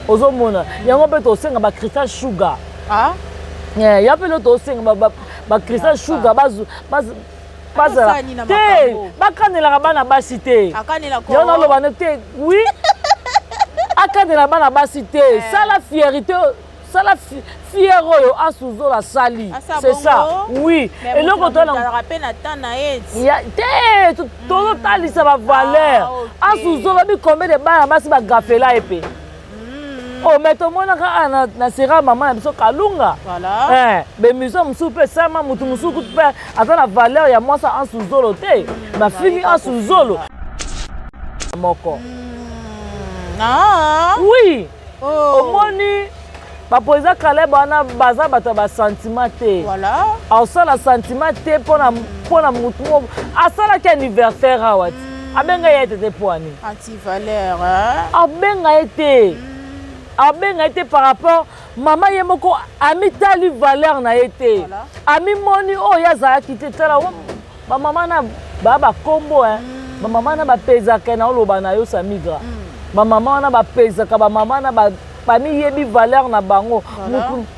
Ozomona yango mpe tosenga bacristal sugar. Ah? Yeah, ya mpe lo tosenga bacristal sugar bazala te, bakanelaka bana basi te. Yango naloba ne te, oui, akanela bana basi te. Sala fierité, sala fier oyo Asuzola asali, c'est ça, oui. Eloko te, tozotalisa bavaleur. Asuzola bi combien de bana basi bagafela ye mpe? Oh, mais tomonaka awa na sera mama na biso Kalunga, bemission mosusu mpe esama motu mosusu kutu mpe aza na valeur ya mwasi Ansuzolo te, bafingi Ansuzolo moko. Oui, omoni baprésident Caleb wana baza bato ya basentiment te. Aosala sentiment te mpona motu mo asalaki anniversaire awa ti abenga ye tete poani. Abenga ye te, abenga ye te par rapport mama ye moko amitali valeur na ye te, amimoni oyo azalaki te. Tala bamama na baa bakombo, bamama na bapezaka na oloba na yo Samigra, bamama wana bapezaka, bamama na bamiyebi valeur na bango.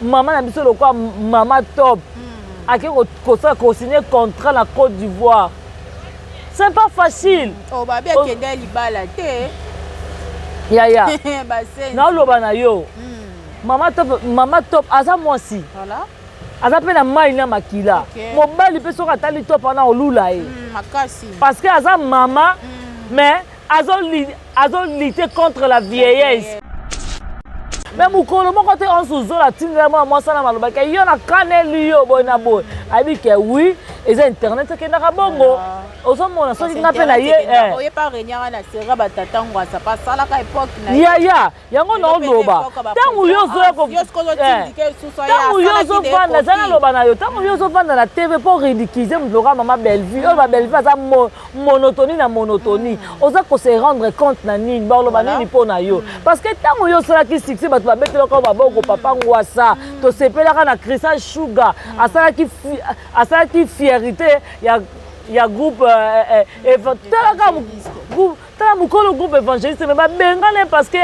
Mama na biso lokola mama Top ake kosala kosigne contrat na Côte d'Ivoire, c'est pas facile. Oh, babi akende libala te. Yaya, naoloba na yo, mama Top, mama Top aza mwasi, aza mpe na mai na makila. Mobali mpe soki atali Top wana, olula ye parce que aza mama, mais azolutter contre la vieillesse. Mais mokolo moko te Onsuzola atindela mwana mwasi wana malobaki yo nakaneli yo boye na boye. Ayebi ke oui, eza internet, ekendaka bongo. Ozomona soki nga mpe na ye. Yaya, yango naoloba, ntango yo ozoya, ntango yo ozovanda, eza naloba na yo, ntango yo ozovanda na TV mpo ridiculiser moto lokola mama Bellevue oyo, babellevue aza monotonie na monotonie, oza kose rendre compte na nini? Baloba nini mpo na yo? Parce que ntango yo osalaki succès, bato babetelaka maboko, papa Ngwasa, tosepelaka na Christian Sugar, asalaki fierté ya groupe. Talaka, tala mokolo groupe évangéliste, mais babengana parce que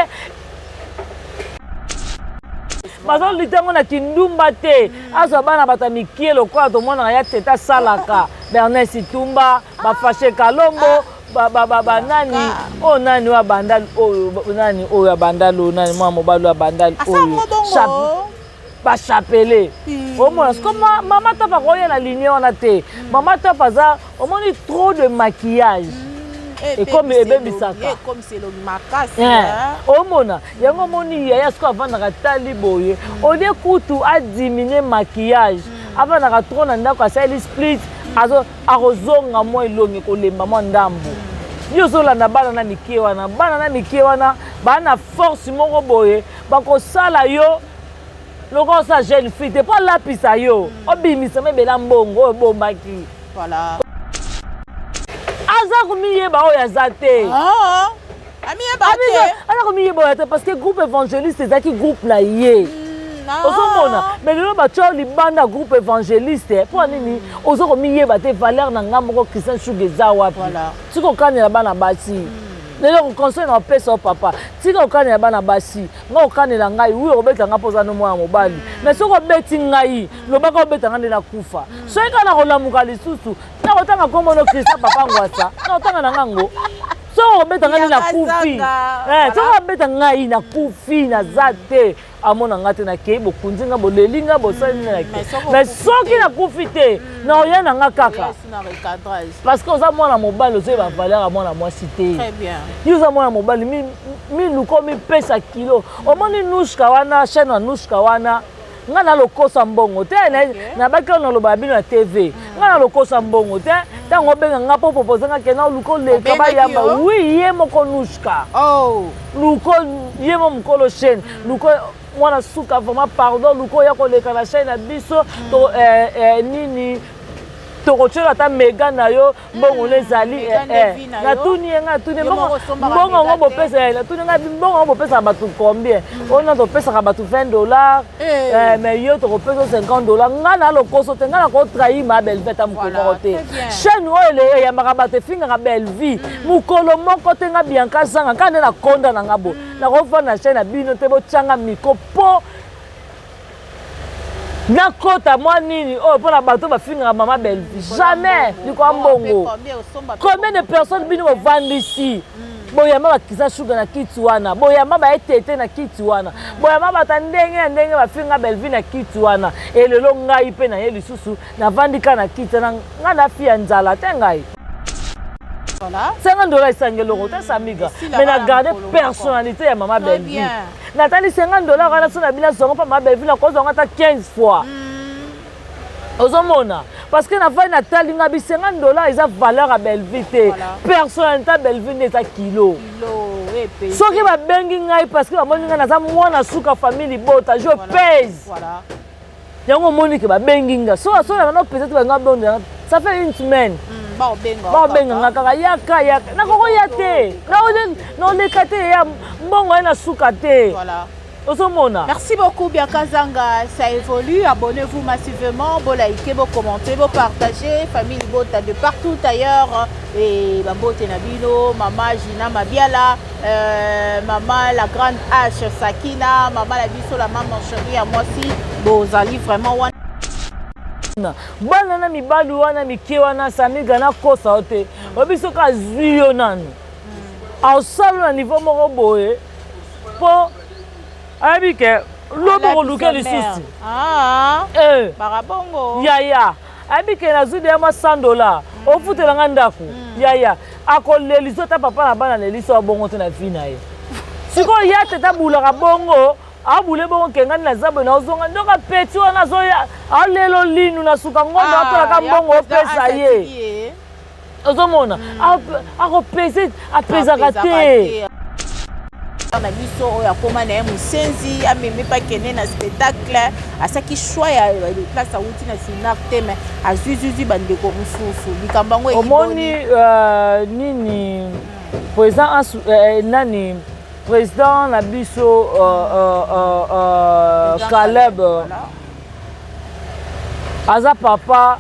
bazolita yango na kindumba te. Azwa bana bato ya mikie lokola tomonaka ya tete asalaka Bernard Situmba, bafashe Kalombo, banani oyo, nani oyo abanda oyo, nani oyo abanda lo, nani mwana mobali oyo abanda oyo bachapele. Omona siko mama Top akoya na ligne wana te. Mama Top aza, omoni, trop de maquillage ekomi ebebisaka. Omona yango, omoni yaya siko avandaka tali boye, olie kutu adiminuer maquillage, avandaka trop na ndako, asaleli split, akozonga mwa elongi kolemba mwa ndambo. Yo ozolanda bana na mikie wana, bana na mikie wana baa na force moko boye, bakosala yo lokola osala jeune fille te mpo alapisa yo, obimisa mebela mbongo oyo obombaki. Aza komiyeba oyo aza te. Aza komiyeba oyo te parce que groupe évangéliste ezalaki groupe na ye. Ozomona, mais lelo batya libanda groupe évangéliste mpo nini? Oza komiyeba te, valeur na nga moko Christian Shuga eza wapi? Tika okanela bana basi. Lelo conseil na opesa yo, papa, tika okanela bana basi. Nga okanela ngai, oui, okobeta ngai mpo oza no mwana mobali, mais soki obeti ngai, lobaka obeta ngai nde nakufa. Soki kaka nakolamuka lisusu, nakotanga nkombo no Christian papa Ngwasa, nakotanga na ngango. Soki obeta ngai nde nakufi, soki obeta ngai nakufi, naza te, amona nga te, nakei bokunzi nga, boleli nga, bosali nini, nake. Mais soki nakufi te, naoya na nga kaka parce que oza mwana mobali, ozoyeba valeur ya mwana mwasi te. Yo oza mwana mobali, miluka omipesa kilo. Omoni Nushka wana, chaîne ya Nushka wana, nga nalokosa mbongo te, nabaki oyo naloba ya bino ya TV, nga nalokosa mbongo te. Ntango obenga nga mpo propose nga kena oluka oleka bayamba, oui, ye moko Nushka, luko ye mo mokolo chaîne, luko mwana suka, vraiment pardon, luko oya koleka na chaîne na biso to nini. Tokotyela ata mega na yo mbongo no ezali. Natuni ye, ngai natuni mbongo yango bopesa, natuni ngai mbongo yango bopesaka bato combien? Oyo na topesaka bato 20 dollars, mais yo tokopesa 50 dollars. Ngai na lokoso te, ngai nakotrahir ma Bellevie ata mokolo moko te. Chaîne oyo eyambaka bato, efingaka Bellevie mokolo moko te. Nga Bianca Zanga kaka nde nakonda na nga bo nakofanda na chaîne na bino te. Botyanga micro mpo nakota mwa nini oyo mpona bato bafingaka mama Bellevie, jamais likwa mbongo. Combien de personnes bino bovandisi, boyamba bakisa shuga na kiti wana, boyamba baetete na kiti wana, boyamba bato ndenge na ndenge bafinga Bellevie na kiti wana? Elelo ngai mpe na ye lisusu navandi kaka na kiti wana. Ngai nafi ya nzala te, ngai 50 dollars esangi eloko te, Samiga, mais na garde personnalité ya mama Bellevie. Natali 50 dollars wana, so na bino azwango mpa mama Bellevie, nakozwango ata 15 fois. Ozomona, parce que nafai natali nga bi 50 dollars eza valeur ya Bellevie te, personnalité ya Bellevie nde eza kilo. Soki babengi ngai, parce que bamoni ngai naza mwana suka famille libota, je pèse. Yango omoni ke babengi nga, so so na bana opesa te, banga bondela. Ça fait une semaine baobenga nga kaka: "Yaka, yaka." Nakokoya te, naoleka te, ya mbongo ye na suka te. Ozomona. Merci beaucoup Bianca Zanga, ça évolue. Abonnez-vous massivement, bo liker, bo commenter, bo partager, famille Libota de partout ailleurs et bambote na bino, mama Gina Mabiala, maman la grande H Sakina, maman la biso la maman chérie à moi aussi, bozali vraiment wana. Bana na mibali wana mike wana, Samiga, nakosa yo te, oyebi soki azwi yo nanu, asala na niveau moko boye mpo ayebi ke lobi koluke lisusu. Barabongo. Yaya, ayebi ke nazwi deya mwa 100 dollar, ofutelanga ndako. Yaya akolelisa ata papa na bana, lelisa wa bongo te na vie na ye. Sikoyo ya tete abulaka bongo, abule bongo kengani, naza boye, nazonga ndoka peti wana azoya, alelo linu na suka ngondo, atolaka mbongo opesa ye. Ozomona, akopese, apesaka te. Na biso oyo akóma na ye mosenzi, amemi mpe akende na spectacle, asaki choix ya place awuti na sinar te, mais azwizwizwi bandeko mosusu likambo yango. Omoni nini, président nani, président na biso Caleb aza papa,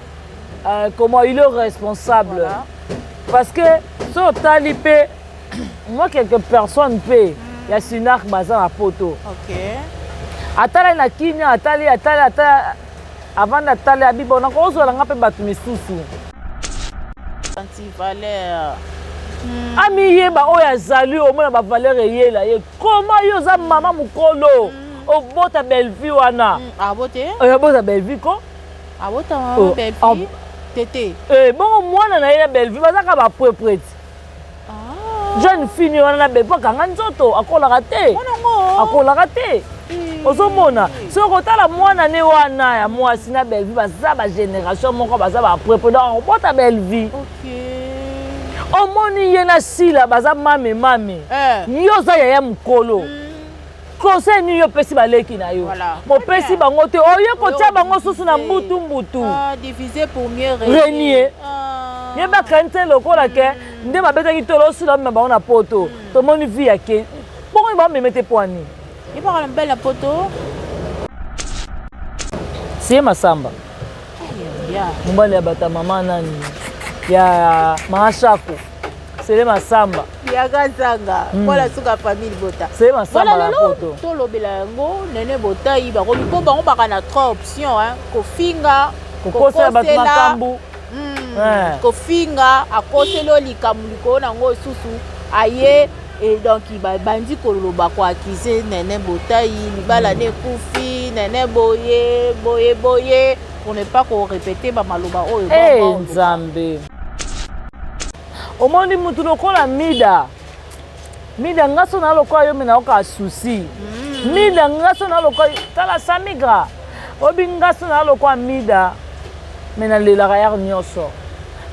comment il est responsable, voilà. Parce que so otali mpe moi quelques personnes mpe ya Sinar baza na poto. Atali na kimia, atali, atali, atali, avant atali abi bon, nakozwala nga mpe bato misusu. Antivaleur. Amiyeba oyo azali, omona bavaleur eyela ye. Koma yo oza mama mokolo, obota Bellevie wana. Abote. Abota Bellevie ko. Abota mama Bellevie tete. Bongo mwana na ye na Bellevie bazaka baprepret. Jeune fille wana na Bellevie akanga nzoto, akolaka te, akolaka te. Ozomona, soki kotala mwana ne wana ya mwasi na Bellevie baza bagénération moko, baza baprepre, donc akobota Bellevie. Omoni ye na Sila baza mame mame. Yo oza yaya mokolo, conseil nini yo opesi baleki na yo? Mopesi bango te, oye kotia bango susu na mbutu mbutu. Renier ye bakani te, lokola ke nde babetaki tolo osila mema bango na poto. Tomoni vie ya ke bongo bameme te poani. Ebaka na mobali na poto. Siye Masamba, mobali ya bato ya mama nani, ya mama Shako, Sele Masamba. Yaka Zanga, mwana suka famille Bota. Sele Masamba na poto. Tolobela yango, Nene Botai bakomi mpo bango baka na trois options: kofinga, kokosela bato makambo. Kofinga, akoseli oyo likambo likolo nango lisusu aye, et donc babandi koloba, koaccuser Nene Botai, libala ne ekufi, Nene boye boye boye, pour ne pas korépéter bamaloba oyo. Hey, Nzambe, omoni mutu lokola Mida, Mida, nga so na lokola yo, me nayoka susi. Mida, nga so na lokola, tala Samigra, oyebi nga so na lokola Mida, me nalelaka yare nyonso.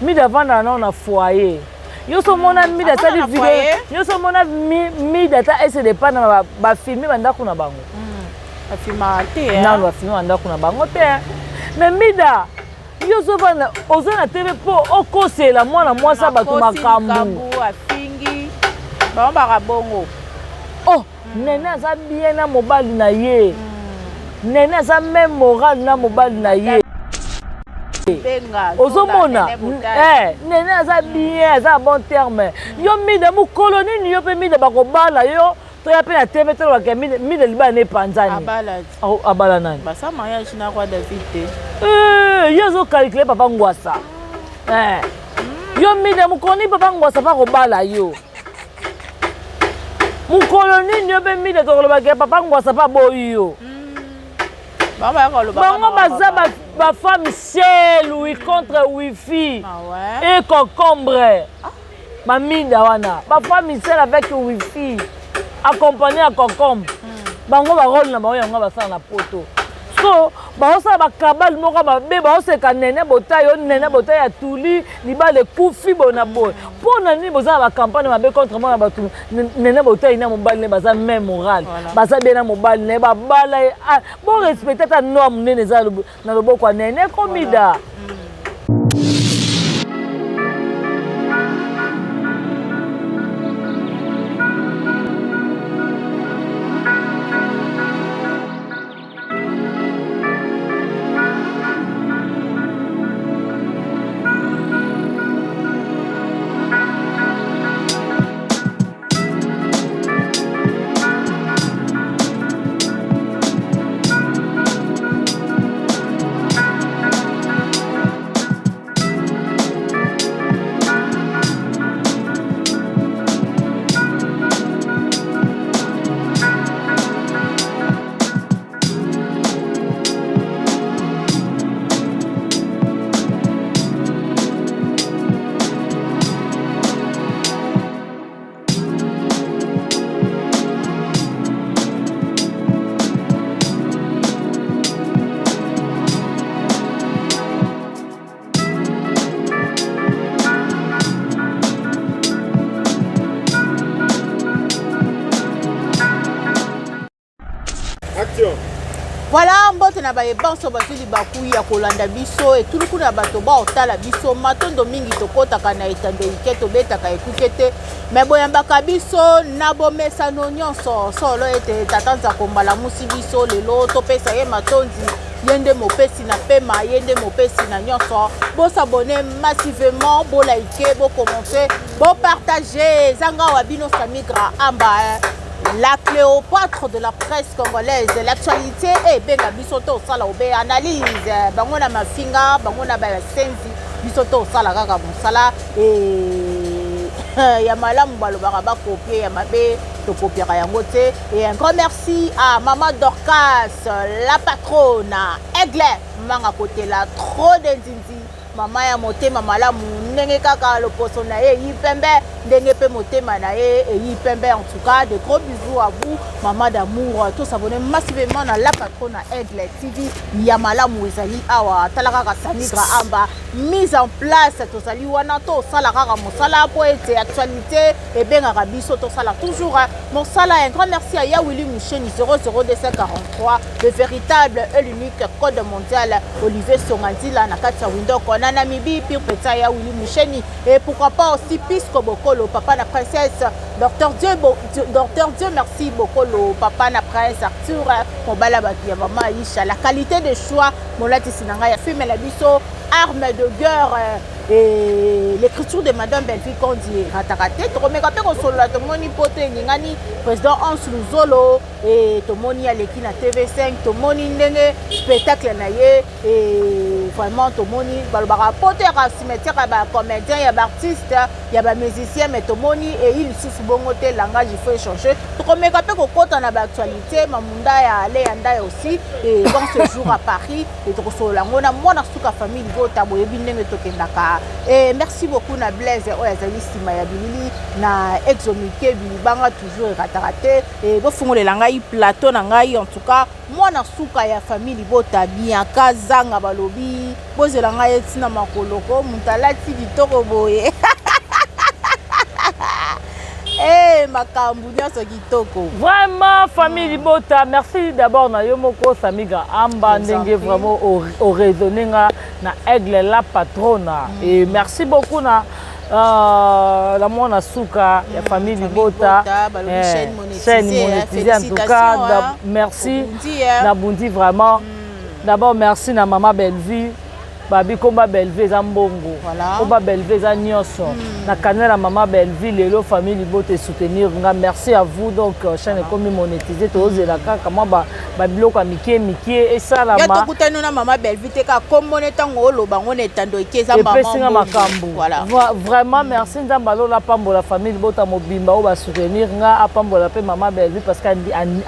Mida avandaka nao na foyer. Yo so omona Mida asali video, yo so omona Mida ata ese depa na bafilme bandako na bango. Bafilmaka te. Nano bafilme bandako na bango te, mais Mida. Yo ozovanda oza na TV mpo okosela mwana mwasi ya bato makambo. Afingi bango baka bongo. Oh, Nene aza bien na mobali na ye. Nene aza même moral na mobali na ye. Ozomona eh, Nene aza bien, aza na bon terme. Yo Mida mokolo nini yo mpe Mida bakobala yo toya mpe na TV tolobaka Mida libala na epanzani. Abala nani? Basa mariage na roi David te. Eh, ye azokalkule papa Ngwasa. Eh. Yo Mida mokolo nini papa Ngwasa mpe akobala yo? Mokolo nini yo mpe Mida tokolobaka papa Ngwasa mpe aboyi yo? Bango baza bafemme ciel wi contre wifi et concombre. Baminda wana bafemme ciel avec wifi accompagné ya concombre. Bango barole na bango yango basala na poto. So baosala bakabale moko mabe, baoseka Nene Botai yo Nene Botai ya tuli libala ekufi boye na boye. Mpo na nini boza na bacampagne mabe contre mwana bato? Nene Botai na mobali ne baza même moral, baza bien na mobali ne babala ye. Bo respecte ata noa monene eza na loboko ya Nene komida. Voilà, mbote na baye banso bazwi libaku ya kolanda biso, etuluku na bato baotala biso matondo mingi. Tokɔtaka na etando ike, tobetaka ekuke te, me boyambaka biso na bomesano nyonso. Solo ete tata Nzako mbalamusi biso lelo, topesa ye matondi. Ye nde mopesi na pema, ye nde mopesi na nyonso. Bosabone massivement, bolike, bokommente, bopartage. Ezanga wa bino Samigra Amba, la Cléopâtre de la presse congolaise. L'actualité ebenga biso to osala obe analyse. Bango na mafinga, bango na basenzi, biso to osala kaka mosala ya malamu. Balobaka bakopie ya mabe, tokopiaka yango te. Et un grand merci à maman Dorcas, la patronne Aigle Manga Kotela, trop de nzinzi, mama ya motema malamu. Ndenge kaka loposo na ye eyi pembe, ndenge mpe motema na ye eyi pembe. En tout cas, de gros bisous à vous, maman d'amour. Tosabone massivement na la patronne Aigle TV. Ya malamu ezali awa. Tala kaka Samigra Amba, mise en place. Tozali wana, tosala kaka mosala po ete actualité ebengaka biso, tosala toujours mosala. Un grand merci à Yawili Moucheni 00243, le véritable et l'unique code mondial. Olivier Songandila na kati ya Windoko na Namibie, Pire Peta ya Willy Moucheni, et pourquoi pas aussi Pisco Bokolo, papa na princesse Docteur Dieu, Docteur Dieu merci Bokolo, papa na prince Arthur, mobala bato ya mama Aisha, la qualité de choix, molatisi na ngai ya filme na biso Arme de guerre et l'écriture de madame Bellevue Kondi rataka te. Tokomeka mpe kosolola. Tomoni poto eningani, président Hans Luzolo e tomoni aleki na TV5, tomoni ndenge spectacle na ye e vraiment tomoni. Balobaka poto yaka cimetière ya bacomédien, ya baartiste, ya bamusicien, mais tomoni eyi lisusu bongo te. Langage il faut échanger. Tokomeka mpe kokɔta na baactualité mamunda ya ale ya ndaya aussi et bon séjour à Paris e tokosolola yango na mwana suka famille libota. Boyebi ndenge tokendaka. E merci beaucoup na Blaise oyo azali nsima ya bilili na Exomike Bilibanga, toujours erataka te. E bofungolela ngai plateau na ngai. En tout cas, mwana suka ya famille libota, Bianca Zanga, balobi bozela ngai etina makoloko. Moto alati kitoko boye. Eh, makambo nyonso kitoko. Vraiment, famille libota, merci d'abord na yo moko Samiga Amba, ndenge vraiment oraisonné nga na Aigle la patrona. Et merci beaucoup na la mwana suka ya famille libota, chaîne monétisée, en tout cas merci na bundi vraiment. D'abord merci na mama Bellevue. Babi komba Bellevue eza mbongo, komba Bellevue eza nyonso. Na canal ya mama Bellevue, lelo famille libota esoutenir nga, merci à vous. Donc chaîne ekomi monétisé, tozela kaka mwa babiloko ya mike mike esalama. Tokutani na mama Bellevue te, kaka kombona ntango oloba ngo na etando eke eza. Epesinga makambo. Vraiment merci. Nzambe alola apambola famille libota mobimba oyo basoutenir nga, apambola mpe mama Bellevue parce que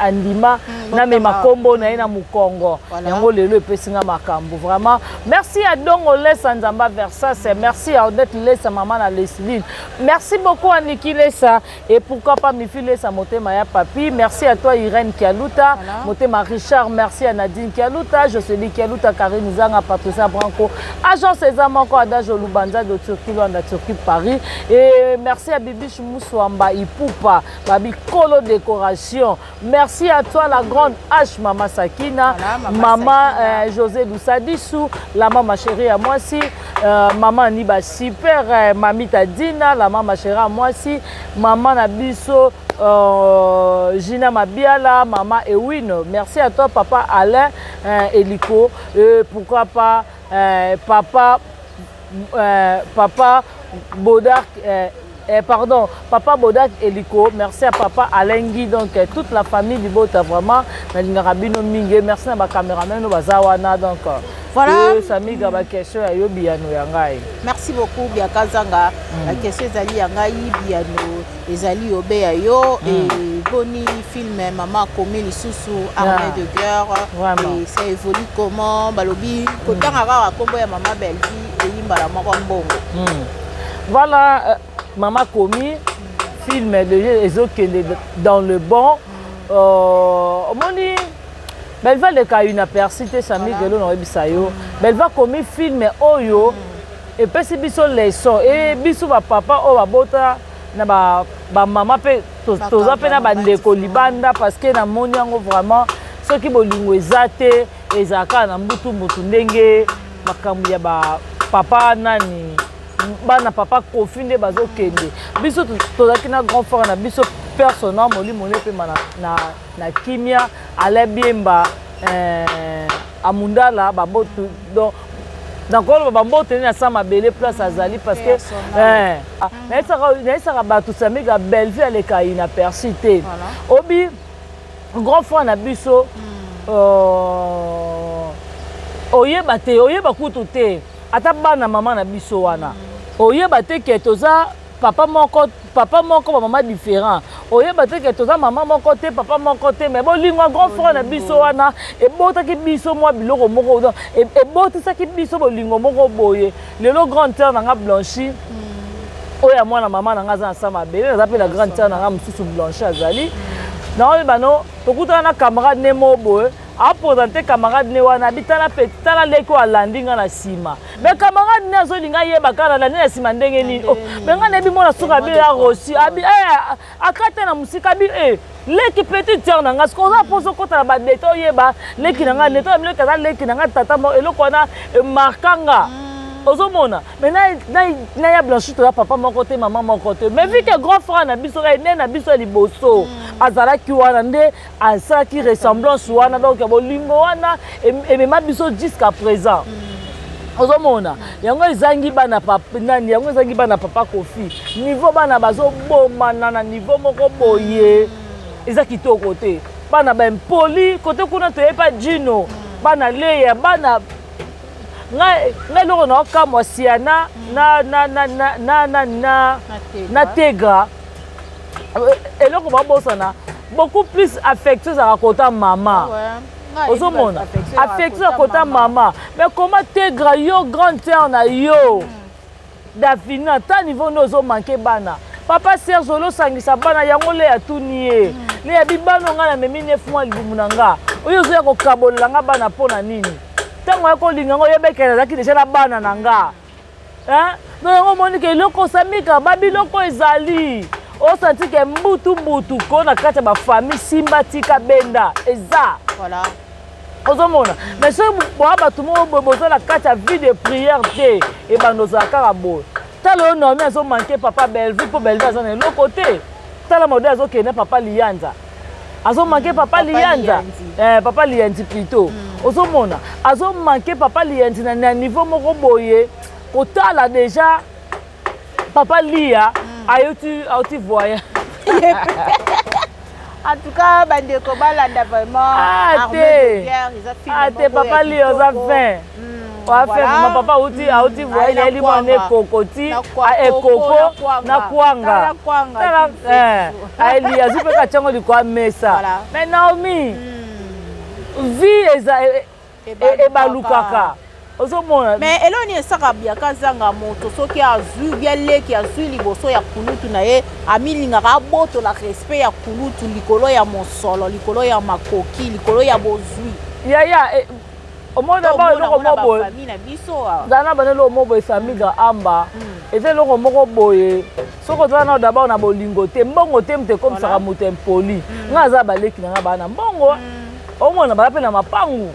andima namema nkombo na ye na mokongo. Yango lelo epesinga makambo. Vraiment merci à Dongo Lesa Nzamba Versas, merci à Odette Lesa, maman na Leslie, merci beaucoup à Niki Lesa et pourquoi pas Mifi Lesa, motema ya papi. Merci à toi Irène Kialuta, voilà. Motema Richard, merci à Nadine Kialuta, Jocelyne Kialuta, Karine Zanga, Patricia Branco, agent César Moko, Adage Lubanza de Turquie, Luanda, Turquie, Paris. Et merci à Bibiche Moussouamba Ipupa, Babi Kolo Décoration. Merci à toi la grande H, Mama Sakina, voilà, Mama, Mama José Lousadissou, la maman chérie à moi si, Maman Niba Super, Mami Tadina, la maman chérie à moi si, Maman Nabiso, Gina Mabiala, Maman Ewin. Merci à toi Papa Alain Eliko, pourquoi pas Papa Bodar, pardon, Papa Bodak Eliko, merci à Papa Alengi, donc toute la famille du Bota, vraiment, nalingaka bino mingi, merci na ba caméraman no baza wana, donc voilà. Samiga, ba question ya yo, biyano ya ngai. Merci beaucoup Biaka Zanga. La question ezali ya ngai, biyano ezali obe ya yo. Et boni film mama akomi lisusu armée de guerre et ça évolue comment? Balobi kotanga kaka kombo ya mama Bellevue eyimbala moko mbongo. Voilà, Mama komi film déjà ezokende dans le bon. Omoni Belva leka inaperçu te, Sami gelo na oyebisa yo Belva komi film oyo epesi biso leçon e biso bapapa oyo babota na bamama mpe toza mpe na bandeko libanda, parce que namoni yango vraiment, soki bolingo eza te, ezalaka kaka na mbutu mbutu, ndenge makambo ya bapapa nani, bana papa Kofi nde bazokende. Biso tozalaki na grand frère na biso personnel, molimo ne epema na kimia, Alain Biemba, amundala babotu. Donc nakoloba bambote nini asa mabele place azali, parce que nayesaka bato Samiga, Bellevue aleka inaperçu te. Obi grand frère na biso, oyeba te, oyeba kutu te, ata bana mama na biso wana oyeba te ke toza papa moko, papa moko, bamama différent. Oyeba te ke toza mama moko te, papa moko te, mais bolingo ya grand frère na biso wana ebotaki biso mwa biloko moko, ebotisaki biso bolingo moko boye. Lelo grande sœur na nga Blanchi oyo ya mwana mama na nga aza na sa mabele, naza mpe na grande sœur na nga mosusu Blanchi azali naoyeba no, tokutana na camarade ne mo boye, aprésente camarade ne wana, abi tala pe tala leki oyo alandi nga na nsima. Mais camarade ne azolinga ayeba kaka nalandi na nsima ndenge nini. Oh, mais nga nayebi mwana suka, abi ya Rosi, abi akata na mosika, abi leki petite sœur na nga. Soki oza mposa okota na badeta, oyeba leki na nga neta, leki aza leki na nga tata mo eloko wana emarka nga, ozomona. Mais na ya Blanchi toza papa moko te, mama moko te, mais vu que grand frère na biso nde na biso ya liboso azalaki wana, nde asalaki ressemblance wana. Donc bolingo wana emema biso jusqu'à présent, ozomona. Yango ezangi bana papa nani, yango ezangi bana papa Kofi. Niveau bana bazobomana na niveau moko boye eza kitoko te, bana baimpoli kote kuna toyebi jino, bana leya, bana ngai eloko na okamwa Siana na Tegra, eloko babosana beaucoup plus affection ezalaka kota mama, ozomona affection ya kota mama. Mais comment Tegra, yo grande sœur na yo Davina, ata niveau nde ozomanke bana papa Serge, olosangisa bana yango le atuni ye le yabi bana ngai namemi 9 mois libumu na nga oyo ozoya kokabolela nga bana mpo na nini? Ntango ya kolinga ngo oyebekele azalaki déjà na bana na nga. Donc yango omoni ke eloko osamika babiloko ezali. Osanti ke mbutu mbutu ko na kati ya bafamille, simba tika benda eza. Ozomona, mais soki boya bato moko boye, boza na kati ya vie de prière te, ebanda ozala kaka boye. Tala oyo Naomi azomanke papa Bellevue, mpo Bellevue aza na eloko te. Tala mode azokende, papa Liyanza azomanke papa Liyanza, papa Liyanzi plutôt. Ozomona, azomanke papa Liyanzi na niveau moko boye. Kotala déjà papa Lia ayoti auti voyage. En tout cas, bandeko balanda vraiment. Ah, te, ah te, papa Lia oza fin, oafe papa auti voyage, ayeli mwana ekoko ti ekoko na kwanga. Tala, ayeli, azwi mpe katiango likolo ya mesa. Mais Naomi, vie eza ebalukaka, ozomona. Mais eloni esaka biaka azanga moto, soki azwi bia leki, azwi liboso ya kulutu na ye, amilingaka abotola respect ya kulutu likolo ya mosolo, likolo ya makoki, likolo ya bozwi. Yaya, omona ba eloko moko boye na biso. Zala na bana, eloko moko boye, famille amba eza eloko moko boye. Soki oza na d'abord na bolingo te, mbongo te moto ekomisaka moto impoli. Ngai aza baleki na ngai baa na mbongo, omona baza mpe na mapangu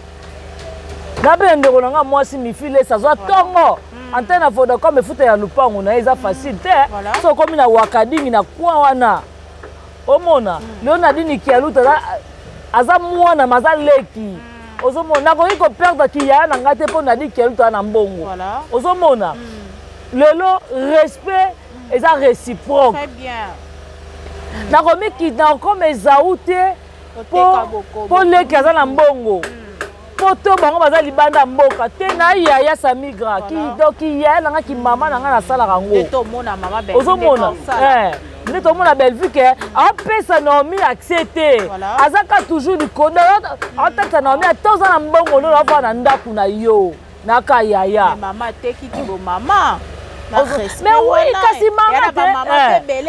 na mpe na ndeko na ngai mwasi Mifilesi azwa ntongo antenne na Vodacom, efuta ya lupangu na ye eza facile te. So okomi na Wakadingi na coin wana, omona lelo Nadini Kialuta aza mwana ma aza leki. Ozomona, nakoki koperdre kiyaya na ngai te mpo Nadine Kialuta aza na mbongo. Ozomona, lelo respect eza réciproque. Nakomikita nakokoma Ezau te mpo leki aza na mbongo, mpo to bango baza libanda ya mboka te. Na yaya Samigra, donc yaya na nga, kimama na nga, nasalaka yango. Ozomona nde tomona Bellevue ke apesa Naomi accès te, aza ka toujours likolo, atakisa Naomi. Ata oza na mbongo nde oafaa na ndako na yo naka yaya. Mama atekiki bo mama. Mais oui, kasi mama te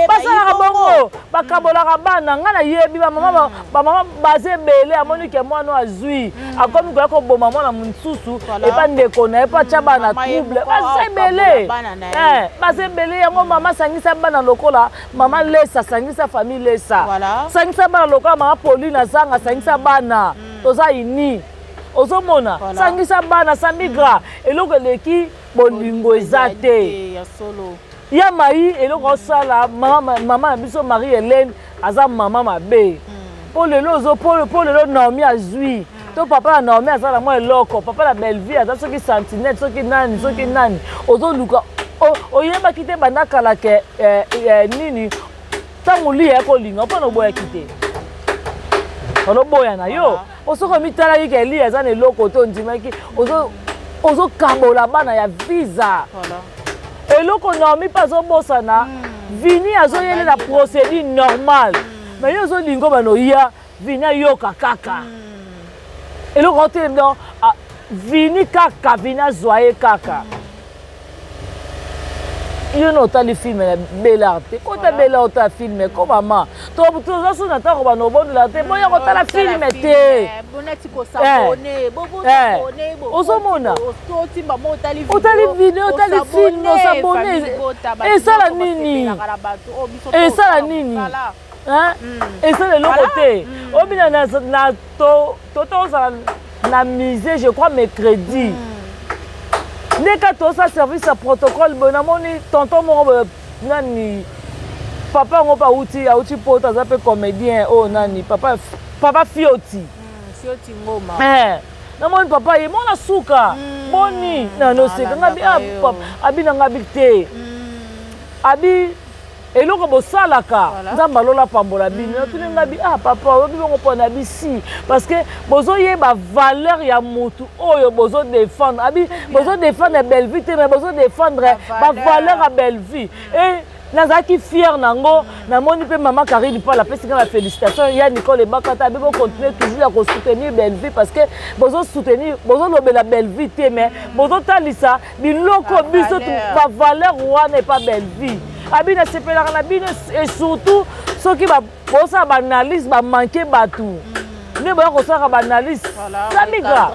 basalaka bongo, bakabolaka bana. Ngai nayebi bamama, bamama baza ebele. Amoni ke mwana azwi, akomi koya koboma mwana mosusu epa ndeko na ye mpo atya bana trouble. Baza ebele, baza ebele. Yango mama asangisa bana lokola mama Lesa, asangisa famille Lesa, sangisa bana lokola mama Pauline azanga, asangisa bana, toza ini. Ozomona, sangisa bana Samigra. Eloko eleki bolingo eza te. Ya mai eloko osala mama na biso Marie Hélène aza mama mabe mpo lelo ozo mpo lelo Naomi azwi to papa na Naomi aza na mwa eloko, papa na Bellevue aza soki sentinelle, soki nani, soki nani. Ozoluka, oyebaki te banda kala ke nini. Ntango Liya ya kolinga, mpona oboyaki te, oloboya na yo. Osoki omitalaki ke Liya aza na eloko te, ondimaki ozokabola bana ya visa. Eloko Naomi mpe azobosana, Vini azoyelela procédure normale, mais yo ozolinga obana oya Vini ayoka kaka eloko otelemi. Donc Vini kaka, Vini azwa ye kaka. Yo na otali film na Belar te, kota Belar, otala film ko mama. Toza so na ntango bana obondela te, boya kotala film te. Ozomona, otali video, otali film, osabone, esala nini? Esala nini? Esala eloko te. Obina na toto ozala na musée, je crois mercredi nde ka tosala service ya protocole boye, namoni tonton moko boye, nani, papa yango mpe auti poto, aza mpe comédien oyo nani, papa Fioti. Fioti Ngoma. Namoni papa ye mona suka boni nanoseka nga abi na nga abi te, abi eloko bosalaka, Nzambe alola pambola bino. Natuni nga bi: "Ah papa, oyebi bongo mpona bisi parce que bozoyeba valeur ya motu oyo bozodéfendre." Abi bozodéfendre Bellevue te, mais bozodéfendre bavaleur ya Bellevue e nazalaki fier nango. Namoni mpe mama Karine Pal apesi nga bafélicitation ya Nicole Ebakata, abe bocontinue toujours ya kosoutenir Bellevue parce que bozosoutenir, bozolobela Bellevue te, mais bozotalisa biloko biso bavaleur wana epa Bellevue. Abi nasepelaka na bino et surtout soki bosala baanalyse, bamanke bato nde boya kosalaka baanalyse. Samigra,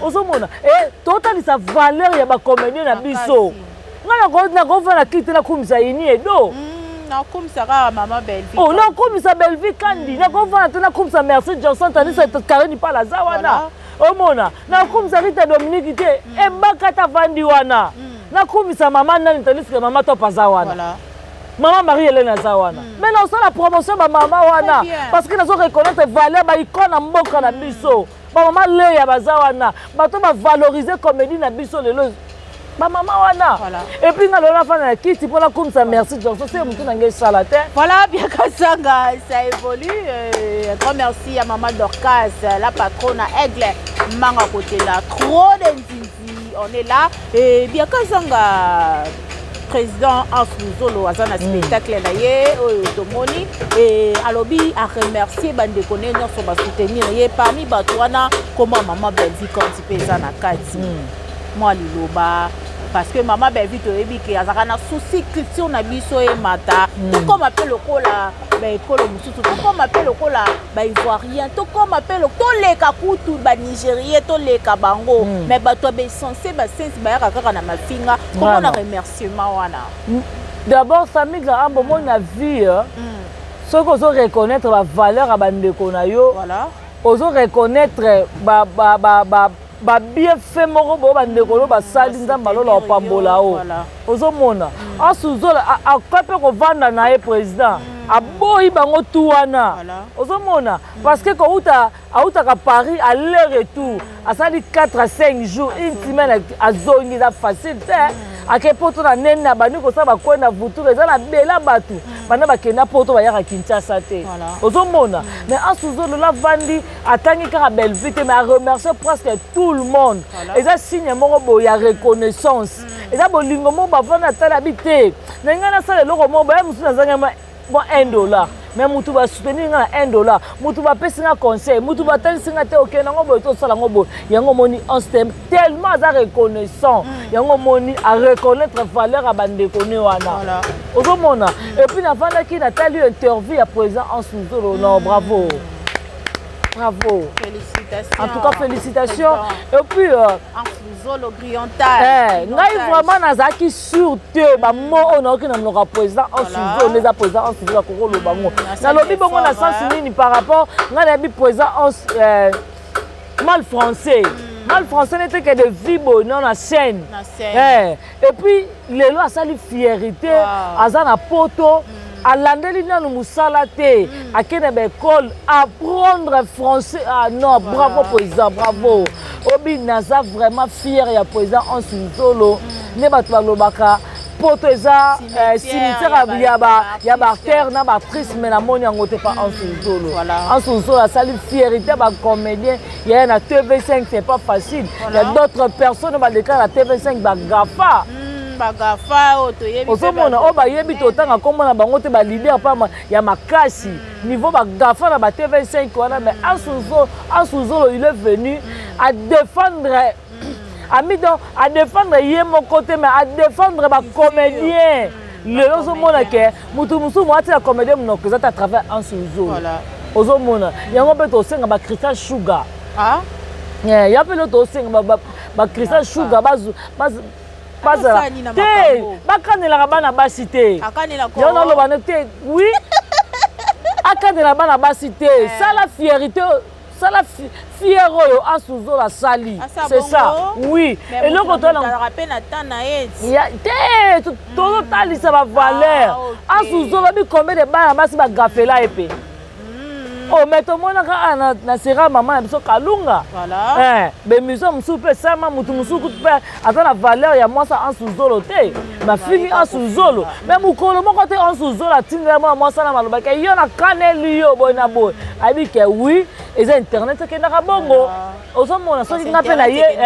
ozomona, totalisa valeur ya bacomédien na biso. Ngai nakovanda kiti, nakumisa ini edo. Nakomisa kaka mama Bellevue. Oh, nakomisa Bellevue Kandi, nakovanda te, nakomisa Merci Johnson, tandis Karine Pala aza wana. Omona, nakomisa Rita Dominique te, ebaka ta vandi wana. Nakomisa mama nani, tandis que mama Top aza wana. Mama Marie Hélène aza wana. Mais naosala promotion bamama wana parce que nazo reconnaître valeur baicône na mboka na biso. Bamama Leya baza wana, bato bavaloriser comédie na biso lelo, bamama wana. Et puis nga lelo nafanda na kiti mpo nakomisa Merci Johnson, se motu na ngai esala te. Voilà, bien Kasanga, ça évolue. Un grand merci à Maman Dorcas, la patronne à Aigle, Manga côté là. Trop de nzinzi, on est là. Et bien Kasanga, président Hans Luzolo, aza na spectacle na ye, oyo tomoni. Et alobi a remercier bandeko ne nyonso basoutenir ye, parmi bato wana koma Mama Bellevue Kandi mpe eza na kati. Mwa liloba, parce que mama Bellevue, toyebi ke azalaka na souci culture na biso emata, tokóma mpe lokola baekolo mosusu, tokóma mpe lokola baivoirien, tokóma mpe toleka kutu banigérien, toleka bango. Mais bato ya baessence basensi bayaka kaka na mafinga. Komona remerciement wana? D'abord, Sami Graham, bomoi na vie, soki ozo reconnaître bavaleur ya bandeko na yo, ozo reconnaître babienfait moko boyo bandeko oyo basali, Nzambe alola opambola o. Ozomona, asuzola akoki mpe kovanda na ye, président aboyi bango tu wana. Ozomona, parce que kouta autaka Paris, aller retour, asali 4 à 5 jours, une semaine, azongi, eza facile te. Ake Poto na nene, abandi kosala bakwei na vutuka, eza na bela bato banda bakenda Poto, bayaka Kinshasa te. Ozomona, mais Asuzolola avandi, atangi kaka Bellevue te, mais aremercie presque tout le monde. Eza signe moko boye ya reconnaissance, eza bolingo moko bavandi, atala bi te na ngai nasala eloko moko boya mosusu, nazangi mwa 1 dollar, mais mutu basoutenir nga na 1 dollar, mutu bapesi nga conseil, mutu batalisi nga te, okende yango boye, tosala yango boye. Yango omoni, Anstem tellement aza reconnaissant, yango omoni areconnaître valeur ya bandeko ne wana. Ozomona, et puis navandaki, natali interview ya président Anse Luzolo. Non, bravo, bravo. Félicitations. En tout cas, félicitations. Et puis ngai vraiment nazalaki sûr te, bamo oyo nayoki na monoko ya président Anse Luzolo, eza président Anse Luzolo akoki oloba ngo. Nalobi bongo na sens nini? Par rapport ngai nayebi président Anse mal français, mal français nete ke de vie boye non na scène. Et puis lelo asali fierté, aza na Poto, alandeli nanu mosala te, akende baekole apprendre français. Ah non, bravo président, bravo. Obi naza vraiment fier ya président Anse Luzolo. Nde bato balobaka Poto eza cimetière ya baacteur na baactrice, mais namoni yango te pa Anse Luzolo. Anse Luzolo asali fierté bacomédien yaya na TV5, c'est pas facile. Il y a d'autres personnes baleka na TV5, bagafa. Bagafa oyo toyebi. Ozomona, oyo bayebi, totanga nkombo na bango te, baleader mpa ya makasi niveau bagafa na ba TV5 wana. Mais Anse Luzolo, il est venu à défendre ami, donc à défendre ye moko te, mais à défendre bacomédien. Lelo ozomona ke motu mosusu moatina comédien monoko eza te à travers Anse Luzolo. Ozomona yango mpe tosenga bacristal sugar ya mpe lelo tosenga bacristal sugar bazala te, bakanelaka bana basi te. Yango naloba ne te, oui, akanela bana basi te. Sala fierté, sala fier oyo Asuzola asali, c'est ça, oui. Eloko te, tozotalisa bavaleur. Asuzola bi combien de bana basi bagafela ye mpe? Oh, mais tomonaka awa na sera mama na biso Kalunga, bémission mosusu mpe esalama, motu mosusu kutu mpe aza na valeur ya mwasi Anse Luzolo te, bafingi Anse Luzolo. Mais mokolo moko te Anse Luzolo atindela mwana mwasi wana malobaki yo nakaneli yo boye na boye. Ayebi ke oui, eza internet, ekendaka bongo. Ozomona, soki nga mpe na ye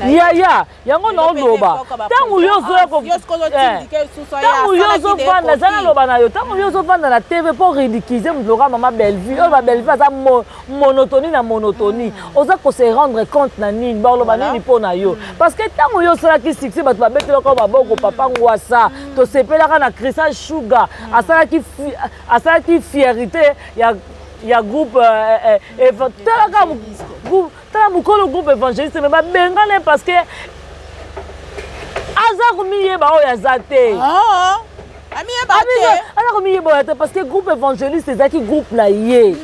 yaya, yango naoloba, ntango yo ntango yo ozovanda, eza naloba na yo, ntango yo ozovanda na TV mpo ridiculiser moto lokola mama Bellevue oyo, babellevue aza monotonie na monotonie, oza kose rendre compte na nini? Baloba nini mpo na yo? Parce que ntango yo osalaki succès, bato babetelaka maboko, papa Ngwasa, tosepelaka na Christian Sugar, asalaki fierté ya groupe. Talaka, tala mokolo groupe évangéliste, mais babengana parce que Aza komiyeba oyo aza te. Ah, amiyeba te. Aza komiyeba oyo te parce que groupe évangéliste ezalaki groupe na ye.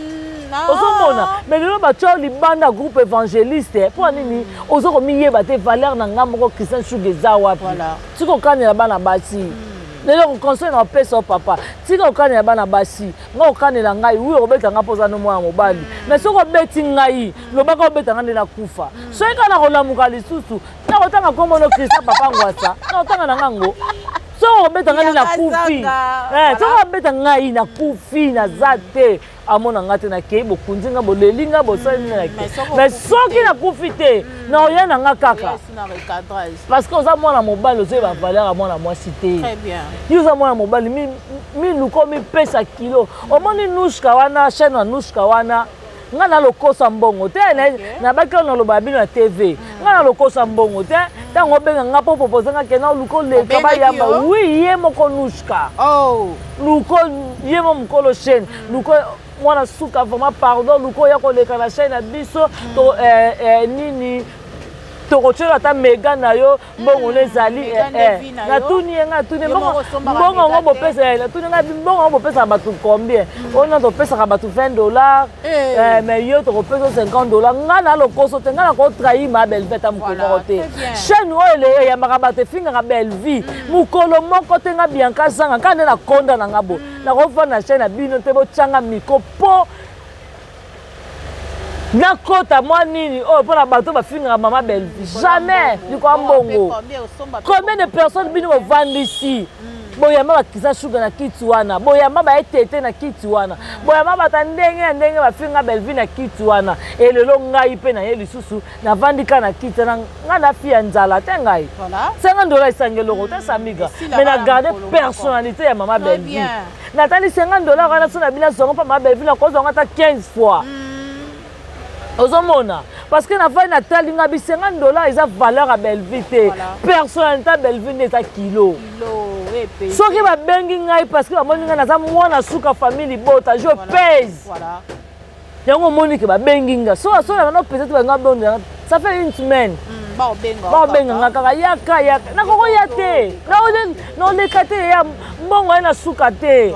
Ozomona, mais lelo batya libanda groupe évangéliste mpo nini? Oza komiyeba te, valeur na nga moko Christian Shuga eza wapi? Tika okanela bana basi. Lelo conseil na opesa yo, papa, tika okanela bana basi. Nga okanela ngai, oui, okobeta nga mpo oza no mwana mobali, mais soki obeti ngai, lobaka obeta nga nde nakufa. Soki kaka nakolamuka lisusu, nakotanga nkombo no Christian Papa Ngwasa, nakotanga na ngango. Soki obeta ngai nde nakufi, soki obeta ngai nakufi, naza te, amona nga te, nakei, bokundi nga, boleli nga, bosali nde nakei. Mais soki nakufi te, naoya na nga kaka, parce que oza mwana mobali, ozoyeba valeur ya mwana mwasi te. Yo oza mwana mobali, miluka omipesa kilo. Omoni Nushka wana, chaîne ya Nushka wana, nga nalokosa mbongo te. Nabaki oyo naloba bino na TV, nga nalokosa mbongo te. Ntango obenga nga mpo propose nga kena oluka oleka bayamba, oui, ye moko Nushka, luko ye mo mokolo chaîne, luko mwana suka, vraiment pardon, luko oya koleka na chaîne na biso to nini, tokotiela ata mega na yo mbongo no ezali. Natuni ye, ngai natuni mbongo yango bopesa, natuni ngai mbongo yango bopesaka bato combien? Oyo na topesaka bato 20 $, mais yo tokopesa 50 $. Ngai na lokoso te, ngai nakotrahir ma Bellevie ata mokolo moko te. Chaîne oyo eyambaka bato, efingaka Bellevie mokolo moko te. Nga Bianca Zanga kaka nde nakonda na nga bo nakofanda na chaîne na bino te, botyanga micro mpo nakota mwa nini oyo mpona bato bafingaka mama Bellevie, jamais. Likwa mbongo, combien de personnes bino bovandisi? Boyamba bakisa shuga na kiti wana, boyamba baetete na kiti wana, boyamba bato ya ndenge na ndenge bafinga Bellevie na kiti wana. Elelo ngai mpe na ye lisusu navandi kaka na kiti wana. Ngai nafi ya nzala te, ngai 50 $ esangi eloko te, Samiga, mais na garde personnalité ya mama Bellevie. Natali 50 $ wana, so na bino azwango mpa mama Bellevie, nakozwango ata 15 fois. Ozomona, parce que nafai natali nga bi 50 $ eza valeur ya Bellevie te, personnalité ya Bellevie nde eza kilo. Soki babengi ngai, parce que bamoni ngai naza mwana suka famille libota, je pèse. Yango omoni ke babengi nga, so so na bano pesa te, banga bonde, ça fait une semaine baobenga nga kaka yaka yaka, nakokoya te, naoleka te, ya mbongo ye na suka te.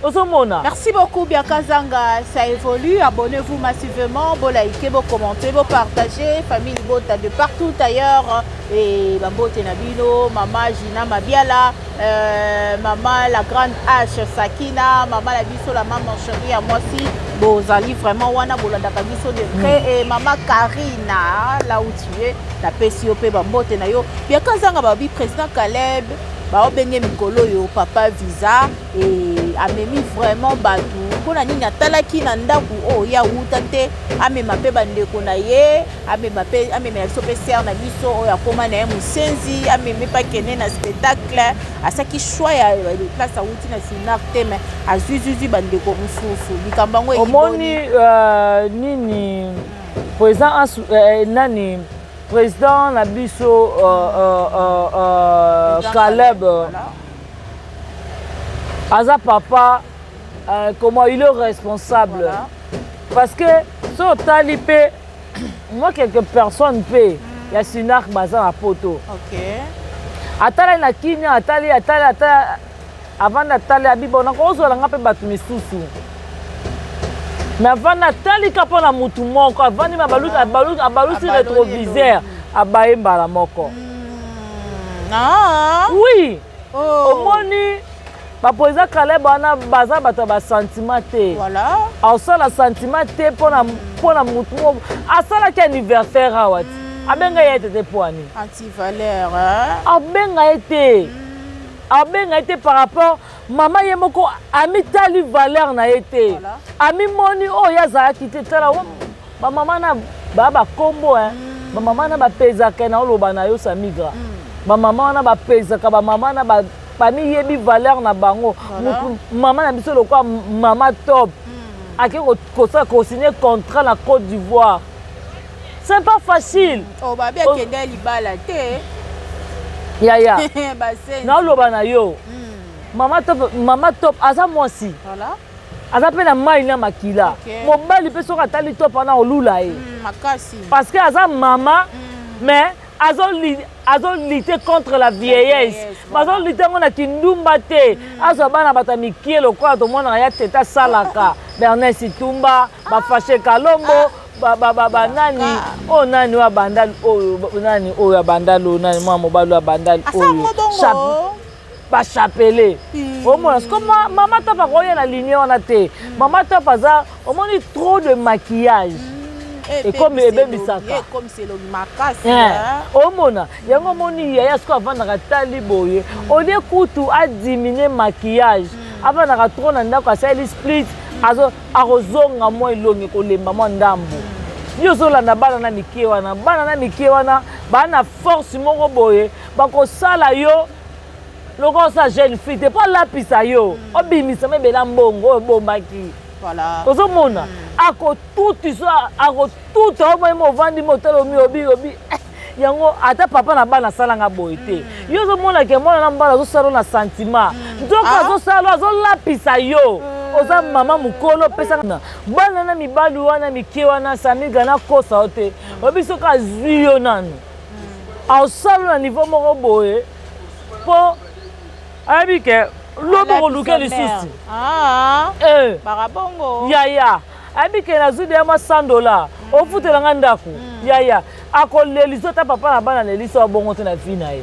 Ozomona. Merci beaucoup Bianca Zanga, ça évolue. Abonnez-vous massivement, bo liker, bo commenter, bo partager, famille Libota de partout ailleurs et bambote na bino, maman Gina Mabiala, maman la grande H Sakina, maman la biso la maman chérie à moi aussi, bozali vraiment wana bolandaka biso de près et maman Karina, là où tu es, napesi yo pe bambote na yo. Bianca Zanga, babi président Caleb, baobenge mikolo oyo papa visa e amemi vraiment bato mpona nini? Atalaki na ndako oyo ye awuta te, amema mpe bandeko na ye, amema mpe, amemela biso mpe sœur na biso oyo akóma na ye mosenzi, amemi mpe akende na spectacle. Asaki choix ya place awuti na Sinar te, mais azwizwizwi bandeko mosusu. Likambo yango omoni nini, président nani, président na biso Caleb, voilà. Aza papa, comment, il est responsable, voilà. Parce que so otali mpe moi, quelques personnes mpe ya Sinar baza na poto. Atalaki na Kinia, atali, atali, atali, avandi, atali, abi bon, nakozwala nga mpe bato misusu, mais avandi, atali ka mpo na mutu moko avandi, me abalusi rétroviseur, abaye mbala moko. Oui. Omoni baprésident Caleb wana, baza bato ya basentiment te. Asala sentiment te mpona mutu moko asalaki anniversaire awa ti abenga ye tete mpo ani. Antivaleur. Abenga ye te, abenga ye te par rapport mama ye moko amitali valeur na ye te, amimoni oyo azalaki te. Tala bamama na baa bakombo, bamama na bapezaka na oloba na yo Samigra, bamama wana bapezaka, bamama na bamiyebi valeur na bango. Mama na biso lokwa mama Top ake kosala, kosigne contrat na Côte d'Ivoire, c'est pas facile. Oh, babi akende libala te. Yaya, naoloba na yo, mama Top, mama Top aza mwasi, aza mpe na mai na makila. Mobali mpe soki atali Top wana, olula ye parce que aza mama, mais Azolutter contre la vieillesse, bazolutter yango na kindumba te. Azwa bana bato ya mikie lokola tomonaka ya tete asalaka, Bernard Situmba, bafashe Kalombo, banani oyo, nani oyo abanda, oyo nani oyo abanda lo, nani mwana mobali oyo abanda oyo bachapele. Omona siko mama Top akoya na ligne wana te. Mama Top aza, omoni, trop de maquillage ekomi ebebisaka. Omona yango, omoni yaya siko avandaka tali boye, olie kutu adiminuer maquillage, avandaka trop na ndako, asaleli split, akozonga mwa elongi kolemba mwa ndambo. Yo ozolanda bana na mikie wana, bana na mikie wana baa na force moko boye, bakosala yo lokola osala jeune fille te mpo alapisa yo, obimisa mebela mbongo oyo obombaki. Ozomona akotuti so akotuta omoi mo ovandi mo otala omi obi obi yango. Ata papa na bana asalanga boye te. Yo ozomona ke mwana na mobali azosala na sentiment, nzoka azosala, azolapisa yo. Oza mama mokolo, opesanga bana na mibali wana mike wana. Samiga, nakosa yo te, oyebi soki azwi yo nanu, aosala na niveau moko boye mpo ayebi ke lobi okoluke lisusu. Yaya, ayebi ke nazwi deya mwa 100 $, ofutelanga ndako. Yaya akolelisa ata papa na bana lelisa wa bongo te na vie na ye.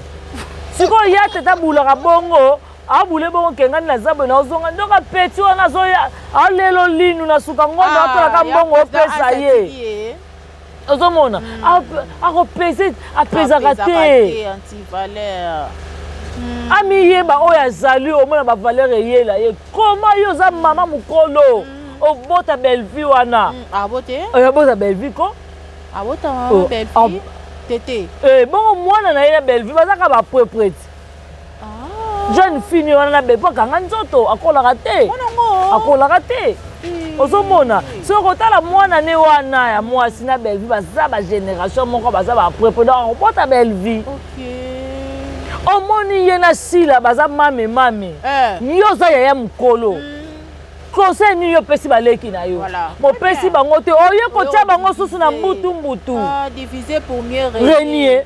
Sikoyo ya tete abulaka bongo, abule bongo ke ngani naza boye, naozonga ndoka petit wana azoya alelo linu na suka ngondo, atolaka mbongo opesa ye. Ozomona akopese, apesaka te, amiyeba oyo azali. Omona bavaleur eyela ye koma. Yo oza mama mokolo, obota Bellevue wana, abota Bellevue ko. Bongo mwana na ye na Bellevue bazaka baprepret jeune fille wana na Bellevue, akanga nzoto, akolaka te, akolaka te. Ozomona soki kotala mwana ne wana ya mwasi na Bellevue baza bagénération moko, baza baprepre, donc akobota Bellevue. Omoni ye na Sila baza mame mame. Yo oza yaya mokolo, conseil nini yo opesi baleki na yo? Mopesi bango te, oye kotia bango susu na mbutu mbutu. Renier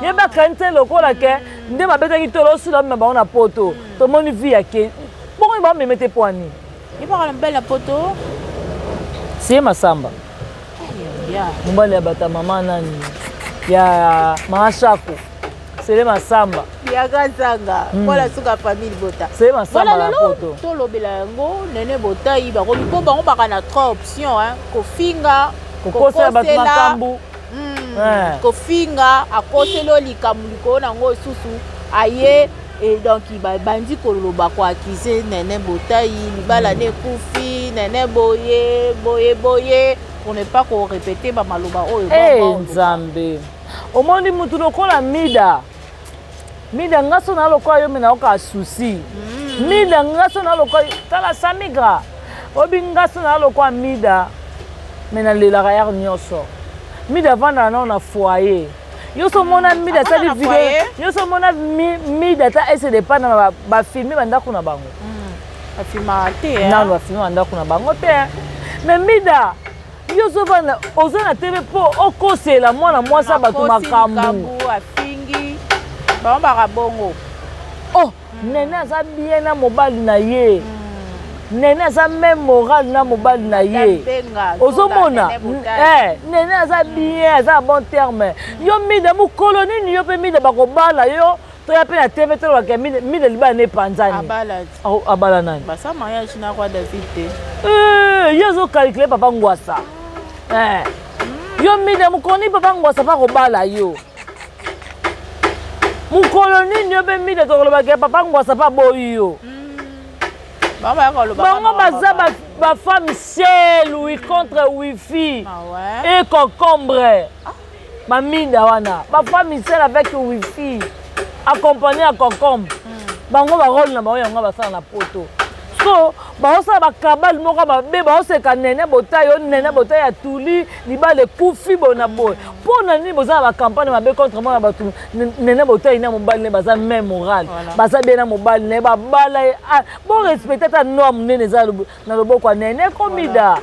ye bakani te lokola ke nde babetaki tolo osila omema bango na poto. Tomoni vie ya ke bongo bameme te po ani sie Masamba, mobali ya bata mama nani ya mama Shako, Sele Masamba. Yaka nzanga mpona suka famille bota. Sele Masamba na poto. Tolobela yango nene botai bakomi mpo bango baka na trois option: kofinga, kokosela bato makambo. Kofinga, akoseli oyo likambo likolo nango lisusu aye. Et donc babandi koloba, koaccuser Nene Botai, libala ne ekufi, Nene boye boye boye, pour ne pas korépéter bamaloba oyo. Hey, Nzambe, omoni mutu lokola Mida. Mida, nga so na lokola yo, me nayoka susi. Mida, nga so na lokola, tala Samigra, oyebi nga so na lokola Mida, me nalelaka yare nyonso. Mida avandaka nao na foyer. Yo so omona Mida asali video, yo so omona Mida ata ese dépendre na bafilme bandako na bango. Nano bafilme bandako na bango te. Mais Mida, yo ozovanda, oza na TV mpo okosela mwana mwasi ya bato makambo. Afingi bango baka bongo. Oh, Nene aza bien na mobali na ye. Nene aza même moral na mobali na ye. Ozomona Nene aza bien, aza na bon terme. Yo Mida, mokolo nini yo mpe Mida bakobala yo? Toya mpe na TV, tolobaka Mida libala na epanzani. Abala nani? Ye ozocalculer papa Ngwasa. Yo Mida, mokolo nini papa Ngwasa mpa kobala yo? Mokolo nini yo mpe Mida tokolobaka papa Ngwasa mpa boyi yo? Bango baza bafemme seule, oui, contre wifi et concombre. Bamida wana bafemme seule avec wifi accompagné ya concombre. Bango barole na bango yango basala na poto. So baosala bakabale moko mabe, baoseka Nene Botai yo, Nene Botai ya tuli libala ekufi boye na boye. Mpo na nini boza na bacampagne mabe contre mwana bato Nene Botai na mobali ne? Baza même moral, baza bien na mobali na ye, babala ye. Borespecte ata noa monene eza na loboko ya Nene komida.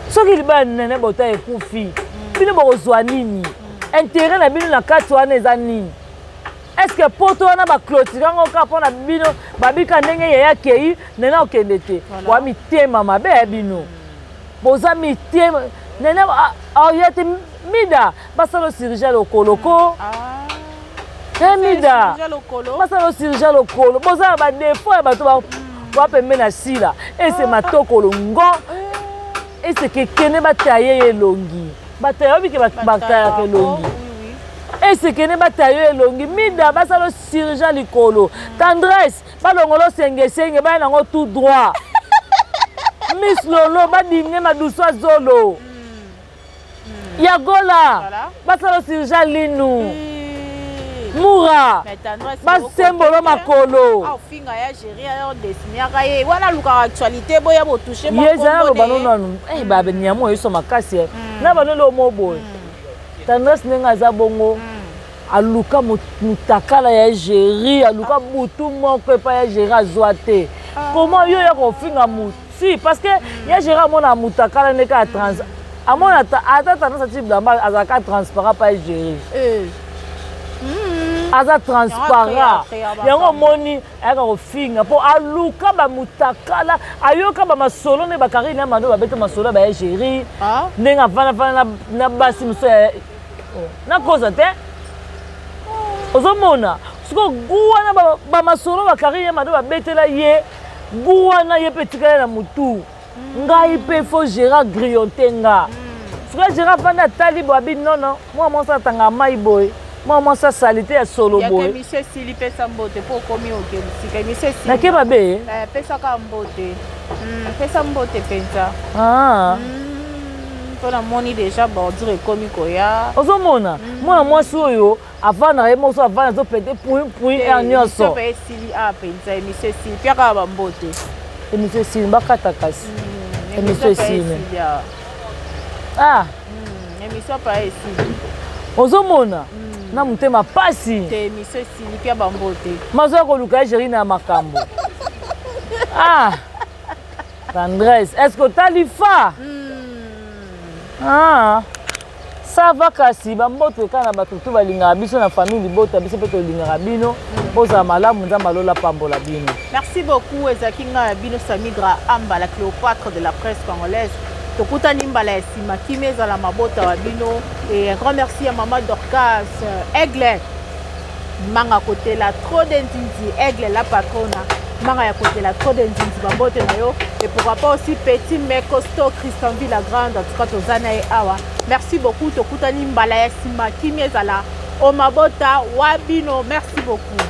Soki libala Nene Botai ekufi, bino bokozwa nini? Intérêt na bino na kati wana eza nini? Est ce que poto wana baclôture yango kaka mpo na bino? Babika ndenge yaya akei, nene okende te. Wa mitema mabe ya bino, boza mitema. Nene oya te, Mida basala chirurgie lokolo ko. E Mida basala chirurgie lokolo. Boza na badéfauts ya bato bapembe na sila. Ese matokolo ngo eseke kende bataye ye elongi, bataye obike, batayaka elongi. Esekene bataye yo elongi. Mida basala chirurgie likolo. Tendresse balongola osengesenge, baya nango tout droit. Miss Lolo badimine madusu azolo ya gola, basala chirurgie linu. Mura basembolo makolo. Ofinga ya géri odesiniaka ye wana, alukaka actualité, boya botouche. Ye ezala aloba no nanu banyama oyeso makasi na banelo mo boye. Tendresse ndenge aza bongo, aluka mutakala ya géri, aluka butu moko epai ya géri, azwa te. Comment yo ya kofinga mutu? Parce que ya géri amona mutakala ndenge ya trans, amona ata tendresse ati bilamba, azalaka transparent pa ya géri, aza transparent. Yango omoni ayaka kofinga mpo aluka bamutakala, ayoka bamasolo nde bakarine ya mado babeta masolo ya baya géri, ndenge avandafanda na basi mosusu nakoza te. Ozomona sikoyo gu wana, bamasolo bakarine ya mado babetela ye, gu wana ye mpe etikala na motu. Ngai mpe faut gérard grillonte nga. Sikoyo gérard avandi, atali boye, abi nono, mwana mwasi atanga mai boye, mwana mwasi asali te ya solo boye. Émission esili, pesa mbote mpo okomi oke mosika. Émission esili. Nake mabe. Pesaka mbote, pesa mbote mpenza, mpo namoni déjà bordure ekomi koya. Ozomona mwana mwasi oyo avandaka ye moko, avanda azopete pui pui aire nyonso. Mpe esili a mpenza, émission esili, piaka bambote. Émission esili, bakata kasi émission esili. Ah. Émission pa esili. Ozomona na motema pasi. Te, émission esili, pia bambote. Mazoya koluka ye géri na makambo. Ah, tendresse, est ce que otali fa? Ah, ça va. Kasi bambote kaka na bato tu balingaka biso na famille libota biso, mpe tolingaka bino. Bozala malamu, Nzambe alola pambola bino. Merci beaucoup. Ezalaki ngai ya bino Samigra Amba, la Cléopâtre de la presse congolaise. Tokutani mbala ya nsima. Kimi ezala mabota wa bino. Et un grand merci à mama Dorcas Aigle, manga kotela trop de nzinzi. Aigle la patrona, manga ya kotela trop de nzinzi, bambote na yo. Et pourquoi pas aussi petit mais costaud Christian Villa Grande. En tout cas toza na ye awa. Merci beaucoup, tokutani mbala ya nsima. Kimi ezala o mabota wa bino. Merci beaucoup.